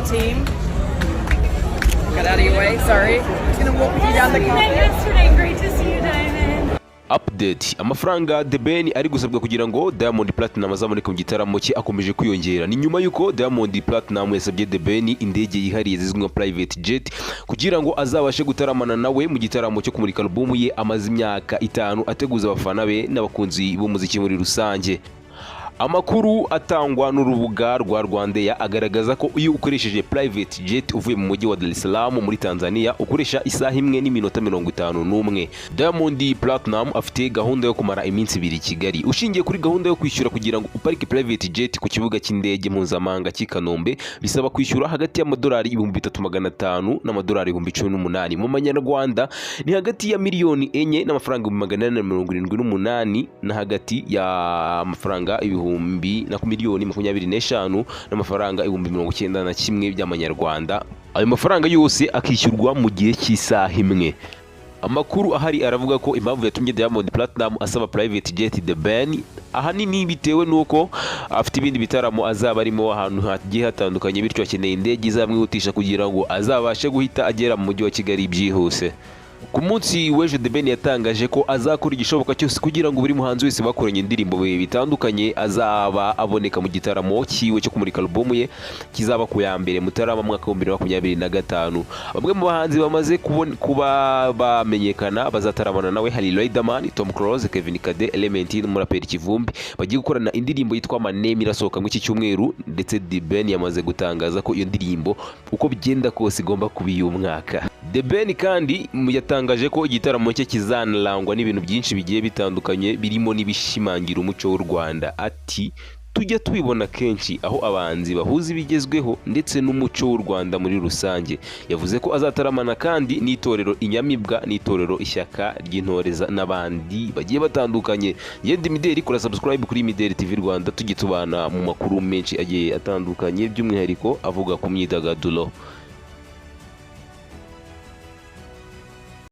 team. Got out of your way, sorry. Just gonna walk with you down the We met carpet. yesterday. Great to see you, Diamond. Update: amafaranga The Ben ari gusabwa kugira ngo Diamond Platnumz azaboneke mu gitaramo cye akomeje kwiyongera. Ni nyuma y'uko Diamond Platnumz yasabye The Ben indege yihariye zizwi nka private jet kugira ngo azabashe gutaramana nawe mu gitaramo cyo kumurika alubumu ye amaze imyaka 5 ateguza abafana be n'abakunzi b'umuziki muri rusange. Amakuru atangwa n'urubuga rwa RwandAir agaragaza ko iyo ukoresheje private jet uvuye mu mujyi wa Dar es Salaam muri Tanzania, ukoresha isaha 1 n'iminota 51. Diamond Platnumz afite gahunda yo kumara iminsi 2 i Kigali. Ushingiye kuri gahunda yo kwishyura kugira ngo uparike private jet ku kibuga cy'indege mpuzamahanga cy'i Kanombe, bisaba kwishyura hagati y'amadolari 3500 n'amadolari 18,000. Mu manyarwanda ni hagati ya miliyoni 4 n'amafaranga 478,000 na hagati y'amafaranga ibihumbi na miliyoni 25 n'amafaranga 91,000 by'amanyarwanda. Ayo mafaranga yose akishyurwa mu gihe cy'isaha 1. Amakuru ahari aravuga ko impamvu yatumye Diamond Platnumz asaba private jet The Ben ahanini bitewe n'uko afite ibindi bitaramo azaba arimo ahantu hagiye hatandukanye, bityo akeneye indege izamwihutisha kugira ngo azabashe guhita agera mu mujyi wa Kigali byihuse. Ku munsi w'ejo, The Ben yatangaje ko azakora igishoboka cyose kugira ngo buri muhanzi wese bakoranye indirimbo bihe bitandukanye azaba aboneka mu gitaramo cyiwe cyo kumurika alubumu ye kizaba ku ya 1 Mutarama mwaka wa 2025. Bamwe mu bahanzi bamaze kuba bamenyekana bazataramana nawe hari Riderman, Tom Close, Kevin Kade, Element n'umuraperi Kivumbi bagiye gukorana indirimbo yitwa My Name irasohoka muri iki cyumweru. Ndetse The Ben yamaze gutangaza ko iyo ndirimbo uko bigenda kose igomba kuba iy'umwaka. The Ben kandi yatangaje ko igitaramo cye kizanarangwa n'ibintu byinshi bigiye bitandukanye, birimo n'ibishimangira umuco w'u Rwanda. Ati: "Tujya tubibona kenshi aho abahanzi bahuza ibigezweho ndetse n'umuco w'u Rwanda muri rusange." Yavuze ko azataramana kandi n'itorero Inyamibwa n'itorero Ishyaka ry'Intoreza n'abandi bagiye batandukanye. Ngende Mideli, kora subscribe kuri Mideli TV Rwanda, tujye tubana mu makuru menshi agiye atandukanye, by'umwihariko avuga ku myidagaduro.